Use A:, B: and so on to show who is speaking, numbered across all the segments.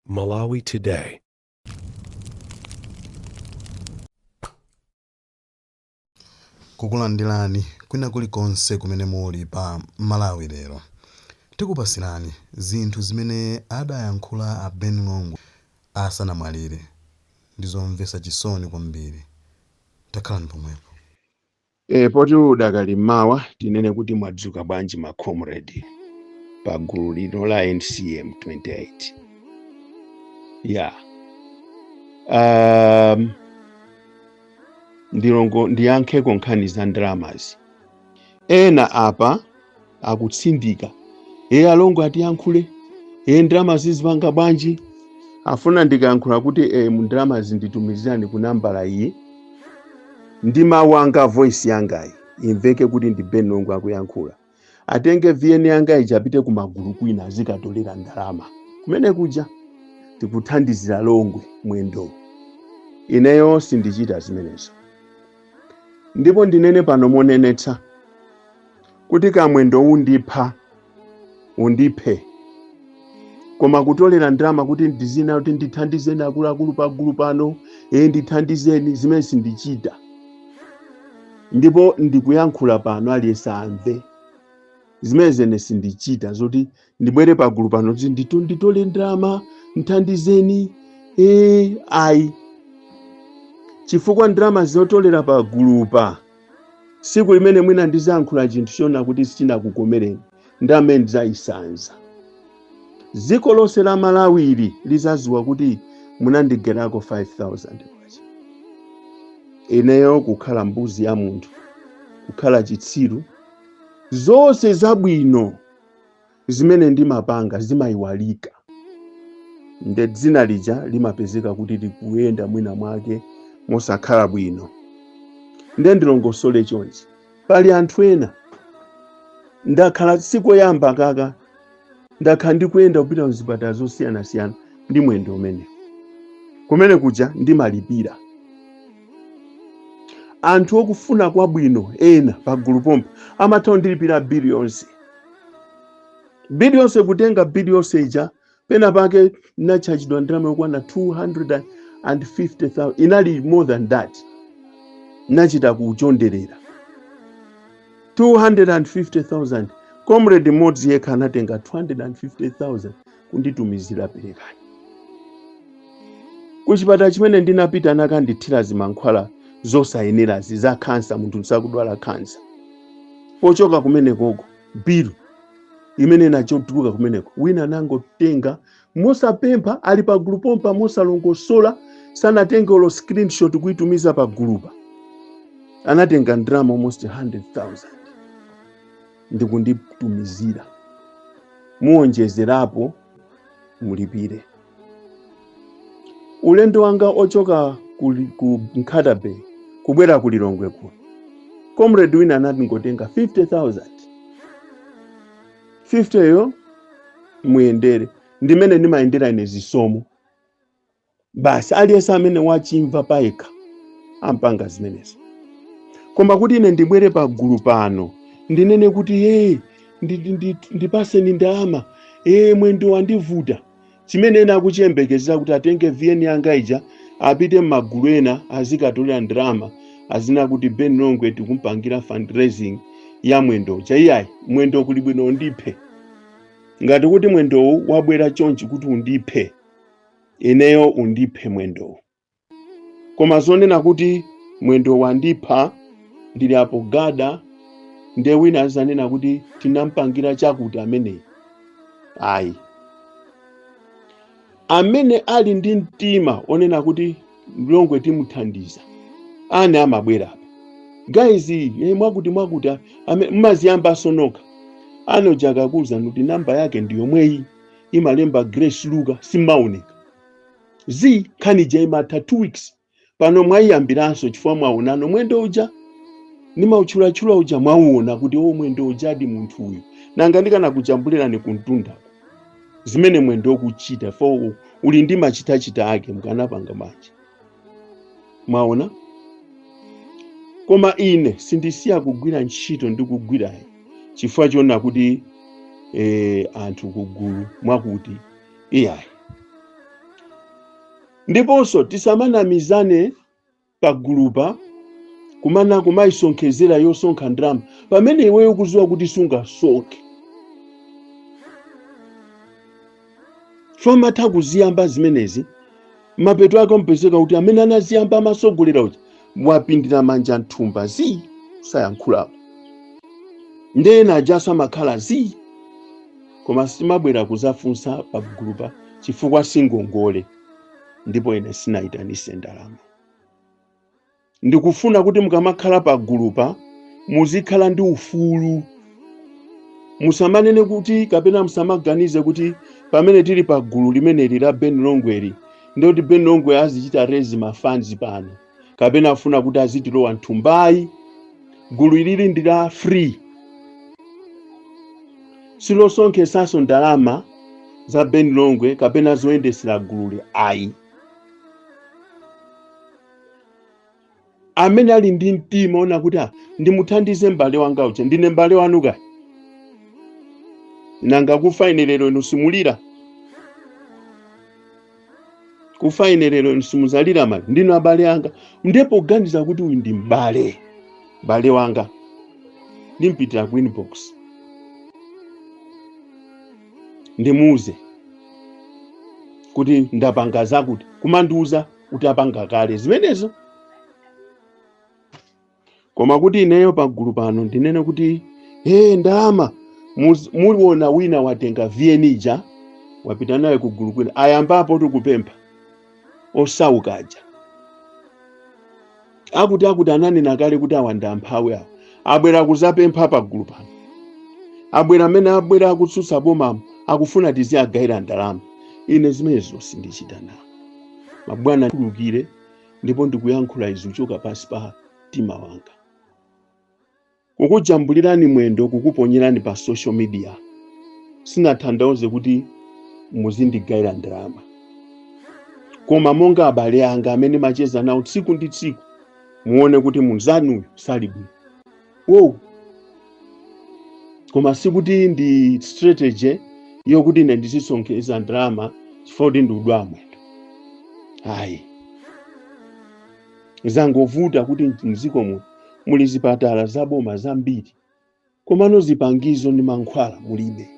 A: Malawi Today.
B: Kukulandirani kwina kulikonse kumene muli pa Malawi Lero. Tikupasirani zinthu zimene adayankhula a Ben Longwe asanamwalire. Ndizomvetsa chisoni kwambiri. Takhalani pomwepo.
C: Poti udakali mmawa, tinene kuti mwadzuka bwanji ma comrade pa gulu lino la NCM 28 ya ndilongo ndiyankheko nkhani za ndalamazi. Ena apa akutsindika, alongo atiyankhule, ndalama zizipanga bwanji? Afuna ndikayankhula kuti mu ndalamazi nditumizirani ku nambala iyi ndi mawu anga, voice yangayi imveke kuti ndi Ben Longwe akuyankhula, atenge VN yanga ija apite ku magulu kwina azikatolera ndalama kumene kuja, tikuthandizira Longwe mwendo. Ineyo sindichita zimenezo, ndipo ndinene pano monenetsa kuti kamwendo undipha undiphe, koma kutolera ndalama kuti ndizina kuti ndithandizeni akuluakulu pagulu pano, ndithandizeni, zimene sindichita. Ndipo ndikuyankhula pano aliyense amve, zimene zene sindichita, zoti ndibwere pagulu pano kuti nditole ndalama nthandizeni, ayi, chifukwa ndalama zotolera pagulupa, siku limene mwina ndizayankhula chinthu chona kuti sichinakukomereni, ndamene ndidzayisanza, dziko lonse la Malawi ili lizaziwa kuti munandigerako 5000 kwacha. Ineyo kukhala mbuzi ya munthu, kukhala chitsiru, zonse zabwino zimene ndimapanga zimayiwalika, nde dzina lija limapezeka kuti likuyenda mwina mwake mosakhala bwino. Nde ndilongosole chonchi, pali anthu ena, ndakhala sikoyamba kaka ndakhala ndikuyenda kupita mzipatala zosiyanasiyana ndi mwendo umene kumene kuja ndimalipira. Anthu okufuna kwabwino ena pagulu pompa amatha kundilipira bili yonse, bili yonse, kutenga bili yonse ija. Pena pake nachajidwa ndalama yokwana 250,000, inali more than that, nachita kuchonderera 250,000. Comrade mmodzi yekha anatenga 250,000 kunditumizira, perekani kuchipatala chimene ndinapita, anakandithira zimankhwala zosayenerazi za khansa, munthu nsakudwala khansa. Pochoka kumenekoko, bilu imene inachotuluka kumeneko, wina anangotenga mosapempha, ali pa gulu pompa, mosalongosola, sanatenge olo screenshot kuitumiza pa gulupa, anatenga ndalama almost 100,000 ndikunditumizira, muwonjezerapo mulipire. Ulendo wanga ochoka ku Nkhata Bay kubwera ku Lilongwe kuno, comrade wina anati ngotenga 50,000, 50 yo muyendere ndimene ndimayendera ine zisomo basi. Aliyense amene wachimva payekha ampanga zimenezo. Koma kuti ine ndibwere pagulu pano ndinene kuti ye ndipaseni ndalama, mwendo wandivuta, chimene ena akuchiyembekezera kuti atenge VN yanga ija apite m'magulu ena azikatolera ndalama, azina kuti Ben Longwe tikumpangira fundraising ya mwendo uja, iyayi, mwendo kuli bwino undiphe. Ngati kuti mwendowu wabwera chonchi kuti undiphe ineyo, undiphe mwendowu. Koma zonena kuti mwendo wandipha, ndili apo gada, nde wina azanena kuti tinampangira chakuti ameneyi, ayi. Amene ali ndi mtima onena kuti Longwe timuthandiza, ane amabwera apa, guys, mwakuti mwakuti, mmaziyambanso nokha. Anoja akakuwuzani kuti namba yake ndi yomweyi, imalemba Grace Luka, simaoneka zi nkhani ija imatha 2 weeks. Pano mwayiyambiranso chifukwa mwaonano mwendo uja nimautchulatchula uja, mwauona kuti o mwendo ujadi munthu uyu. Nanga ndikanakujambulirani kumtundako zimene mwendo ukuchita fo uli ndi machitachita ake, mukanapanga bwanji? Mwaona? Koma ine sindisiya kugwira ntchito ndi kugwirayi chifukwa choona kuti anthu kugulu mwakuti, iyayi. Ndiponso tisamanamizane pagulupa, kumana kumayisonkhezera yosonkha ndalama pamene iweyo ukudziwa kuti sungasonkhe. Famatha kuziyamba zimenezi, mapeto ake umpezeka kuti amene anaziyamba amasogolera uja wapindira manja mthumba zi sayankhulako, nde ena ajaso amakhala zi. Koma simabwera kuzafunsa pagulupa chifukwa singongole, ndipo ine sinayitanise ndalama. Ndikufuna kuti mukamakhala pagulupa muzikhala ndi ufulu, musamanene kuti kapena musamaganize kuti pamene tili pa gulu limeneli la Ben Longweli ndikuti Ben Longwe azichita raise ma funds pano kapena afuna kuti azitilowa mthumbayi. Gulu ilili ndi la free, silosonkhesanso ndalama za Ben Longwe kapena zoyendesera gululi ayi. Amene ali ndi mtima ona kuti ndimuthandize m'bale wanga uja, ndine m'bale wanu kaya, nanga kufa ine lero inu simulira? Kufa ine lero inu simuzalira mali? Ndinu abale anga. Ndipo poganiza kuti uyu ndi m'bale wanga, ndimpitira ku inbox ndimuuze kuti ndapanga zakuti, kumandiuza kuti apanga kale zimenezo. Koma kuti ineyo pagulu pano ndinene kuti he ndalama, muliona wina watenga VN ija wapita nayo kugulu kwina, ayambapo tikupempha osauka aja akuti ananena kale kuti awa ndi amphawi, awa abwera kuzapempha pagulu pano, abwera amene abwera akutsutsa bomamo akufuna tiziagayira ndalama. Ine zimenezo sindichita nawo mabwana, khululukire, ndipo ndikuyankhula izi kuchoka pansi pa mtima wanga. Kukujambulirani mwendo, kukuponyerani pa social media sinatanthauze kuti muzindigayira ndalama, koma monga abale anga amene macheza nawo tsiku ndi tsiku, muone kuti munzanuyo sali bwino. Wow. Koma sikuti ndi strategy yokuti ine ndizisonkheza ndalama chifukwa kuti ndikudwala mwendo ayi. Zangovuta kuti mdziko muno muli zipatala zaboma zambiri, komano zipangizo ndi mankhwala mulibe.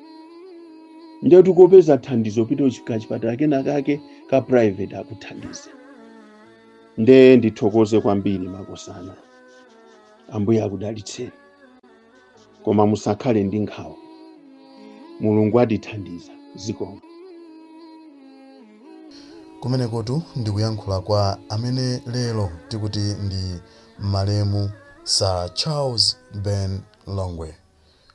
C: Ndiye tikopeza thandizo pita kachipatala kena kake ka private akuthandize. Nde ndithokoze kwambiri makosana, Ambuye akudalitseni, koma musakhale ndi nkhawa, Mulungu atithandiza. Zikomo.
B: Kumenekotu ndikuyankhula kwa amene lero tikuti ndi malemu Sir Charles Ben Longwe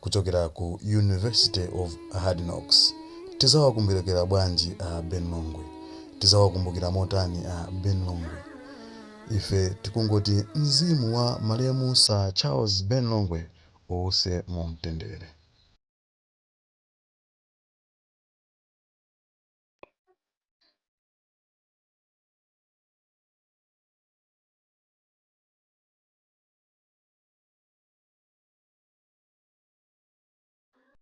B: kuchokera ku University of Hard Knocks. Tizawakumbukira bwanji a Ben Longwe? Tizawakumbukira motani a Ben Longwe? Ife tikungoti mzimu wa malemu Sir Charles Ben Longwe uwuse mu mtendere.